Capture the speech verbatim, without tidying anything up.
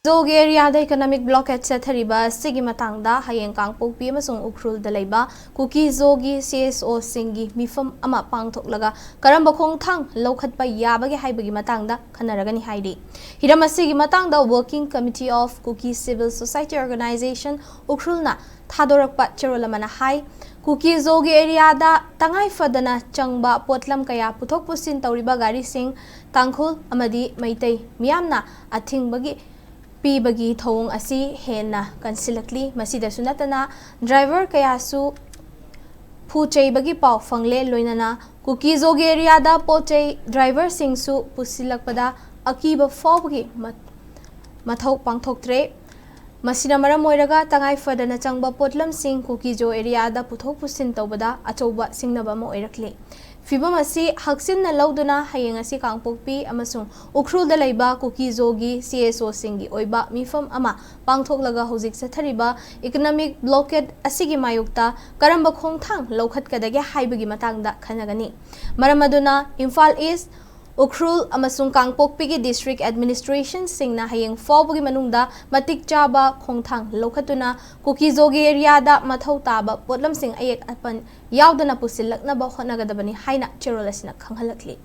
ꯖꯣꯒꯤ ꯑꯦꯔꯤꯌꯥꯗ economic blockade ꯆꯠꯊꯔꯤꯕ ꯑꯁꯤꯒꯤ ꯃꯇꯥꯡꯗ ꯍꯌꯦꯡ ꯀꯥꯡꯄꯣꯛꯄꯤ ꯑꯃꯁꯨꯡ ꯎꯈ꯭ꯔꯨꯜꯗ ꯂꯩꯕ ꯀꯨꯀꯤ ꯖꯣꯒꯤ ꯁꯤ ꯑꯦꯁ ꯑꯣꯁꯤꯡꯒꯤ ꯃꯤꯐꯝ ꯑꯃ ꯄꯥꯡꯊꯣꯛꯂꯒ ꯀꯔꯝꯕ ꯈꯣꯡꯊꯥꯡ ꯂꯧꯈꯠꯄ ꯌꯥꯕꯒꯦ ꯍꯥꯏꯕꯒꯤ ꯃꯇꯥꯡꯗ ꯈꯟꯅꯔꯒꯅꯤ ꯍꯥꯏꯔꯤ꯫ ꯍꯤꯔꯝ ꯑꯁꯤꯒꯤ ꯃꯇꯥꯡꯗ Working Committee of Kuki Civil Society Organization ꯎꯈ꯭ꯔꯨꯜꯅ ꯊꯥꯗꯣꯔꯛꯄ ꯆꯦꯔꯣꯜ ꯑꯃꯅ ꯍꯥꯏ, ꯀꯨꯀꯤ ꯖꯣꯒꯤ ꯑꯦꯔꯤꯌꯥꯗ ꯇꯉꯥꯏ ꯐꯗꯅ ꯆꯪꯕ ꯄꯣꯠꯂꯝ ꯀꯌꯥ ꯄꯨꯊꯣꯛ ꯄꯨꯁꯤꯟ ꯇꯧꯔꯤꯕ ꯒꯥꯔꯤꯁꯤꯡ ꯇꯥꯡꯈꯨꯜ ꯑꯃꯗꯤ ꯃꯩꯇꯩ ꯃꯤꯌꯥꯝꯅ ꯑꯊꯤꯡꯕꯒꯤ ꯄꯤꯕꯒꯤ ꯊꯧꯑꯣꯡ ꯑꯁꯤ ꯍꯦꯟꯅ ꯀꯟꯁꯤꯜꯂꯛꯂꯤ꯫ ꯃꯁꯤꯗꯁꯨ ꯅꯠꯇꯅ ꯗ꯭ꯔꯥꯏꯚꯔ ꯀꯌꯥꯁꯨ ꯐꯨ ꯆꯩꯕꯒꯤ ꯄꯥꯎ ꯐꯪꯂꯦ꯫ ꯂꯣꯏꯅꯅ ꯀꯨꯀꯤ ꯖꯣꯒꯤ ꯑꯦꯔꯤꯌꯥꯗ ꯄꯣꯠ ꯆꯩ ꯗ꯭ꯔꯥꯏꯚꯔꯁꯤꯡꯁꯨ ꯄꯨꯁꯤꯜꯂꯛꯄꯗ ꯑꯀꯤꯕ ꯐꯥꯎꯕꯒꯤ ꯃ-, ꯃꯊꯧ ꯄꯥꯡꯊꯣꯛꯇ꯭ꯔꯦ꯫ ꯃꯁꯤꯅ ꯃꯔꯝ ꯑꯣꯏꯔꯒ ꯇꯉꯥꯏ ꯐꯗꯅ ꯆꯪꯕ ꯄꯣꯠꯂꯝꯁꯤꯡ ꯀꯨꯀꯤ ꯖꯣ ꯑꯦꯔꯤꯌꯥꯗ ꯄꯨꯊꯣꯛ ꯄꯨꯁꯤꯟ ꯇꯧꯕꯗ ꯑꯆꯧꯕ ꯁꯤꯡꯅꯕ ꯑꯃ ꯑꯣꯏꯔꯛꯂꯤ꯫ ꯐꯤꯚꯝ ꯑꯁꯤ ꯍꯛꯆꯤꯟꯅ ꯂꯧꯗꯨꯅ ꯍꯌꯦꯡ ꯑꯁꯤ ꯀꯥꯡꯄꯣꯛꯄꯤ ꯑꯃꯁꯨꯡ ꯎꯈ꯭ꯔꯨꯜꯗ ꯂꯩꯕ ꯀꯨꯀꯤ ꯖꯣꯒꯤ ꯁꯤ ꯑꯦꯁ ꯑꯣꯁꯤꯡꯒꯤ ꯑꯣꯏꯕ ꯃꯤꯐꯝ ꯑꯃ ꯄꯥꯡꯊꯣꯛꯂꯒ ꯍꯧꯖꯤꯛ ꯆꯠꯊꯔꯤꯕ ꯏꯀꯣꯅꯣꯃꯤꯛ ꯕ꯭ꯂꯣꯀꯦꯠ ꯑꯁꯤꯒꯤ ꯃꯥꯌꯣꯛꯇ ꯀꯔꯝꯕ ꯈꯣꯡꯊꯥꯡ ꯂꯧꯈꯠꯀꯗꯒꯦ ꯍꯥꯏꯕꯒꯤ ꯃꯇꯥꯡꯗ ꯈꯟꯅꯒꯅꯤ꯫ ꯃꯔꯝ ꯑꯗꯨꯅ ꯏꯝꯐꯥꯜ ꯏꯁ, ꯎꯈ꯭ꯔꯨꯜ ꯑꯃꯁꯨꯡ ꯀꯥꯡꯄꯣꯛꯄꯤꯒꯤ ꯗꯤꯁꯇ꯭ꯔꯤꯛ ꯑꯦꯗꯃꯤꯅꯤꯁꯇ꯭ꯔꯦꯁꯟꯁꯤꯡꯅ ꯍꯌꯦꯡ ꯐꯥꯎꯕꯒꯤ ꯃꯅꯨꯡꯗ ꯃꯇꯤꯛ ꯆꯥꯕ ꯈꯣꯡꯊꯥꯡ ꯂꯧꯈꯠꯇꯨꯅ ꯀꯨꯀꯤ ꯖꯣꯒꯤ ꯑꯦꯔꯤꯌꯥꯗ ꯃꯊꯧ ꯇꯥꯕ ꯄꯣꯠꯂꯝꯁꯤꯡ ꯑꯌꯦꯠ ꯑꯄꯟ ꯌꯥꯎꯗꯅ ꯄꯨꯁꯤꯜꯂꯛꯅꯕ ꯍꯣꯠꯅꯒꯗꯕꯅꯤ ꯍꯥꯏꯅ ꯆꯦꯔꯣꯜ ꯑꯁꯤꯅ ꯈꯪꯍꯜꯂꯛꯂꯤ꯫